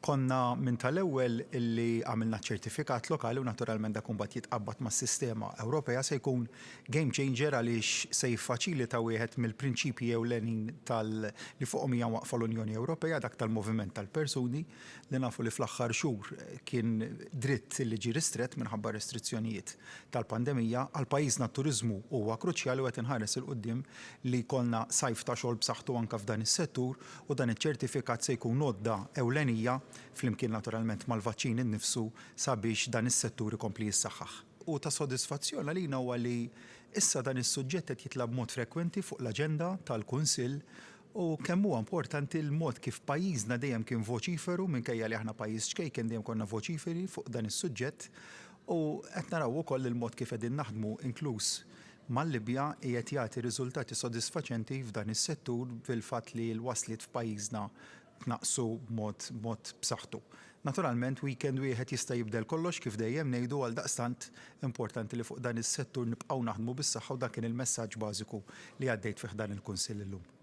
Konna minn tal-ewwel illi għamilna ċ-ċertifikat lokali u naturalment dak imbagħad jitqabbad mas-sistema Ewropea se jkun game changer għaliex se jiffaċilita wieħed mill-prinċipji ewlenin tal li fuqhom hija mwaqqfa l-Unjoni Ewropea, dak tal-moviment tal-persuni, li nafu li fl-aħħar xhur kien dritt li ġie ristrett minħabba r-restrizzjonijiet tal-pandemija. Għal pajjiżna t-turiżmu huwa kruċjali u qed inħares 'il quddiem li jkollna sajf ta' xogħol b'saħħtu anke f'dan is-settur u dan iċ-ċertifikat se jkun għodda ewlenija, flimkien naturalment mal-vaċċin innifsu, sabiex dan is-settur ikompli jissaħħaħ. U ta' sodisfazzjon għalina huwa li issa dan is-suġġett qed jitla' b'mod frekwenti fuq l-aġenda tal-Kunsill u kemm huwa importanti l-mod kif pajjiżna dejjem kien voċiferu, minkejja li aħna pajjiż ċkejken dejjem konna voċiferi fuq dan is-suġġett u qed naraw ukoll il-mod kif qegħdin naħdmu inkluż mal-Libja qiegħed jagħti riżultati sodisfaċenti f'dan is-settur bil-fatt li l-wasliet f'pajjiżna tnaqqsu b'mod b'mod b'saħħtu. Naturalment weekend wieħed jista' jibdel kollox kif dejjem ngħidu għaldaqstant importanti li fuq dan is-settur nibqgħu naħdmu bis-saħħa u dan kien il-messaġġ bażiku li għaddejt fi ħdan il-Kunsill illum.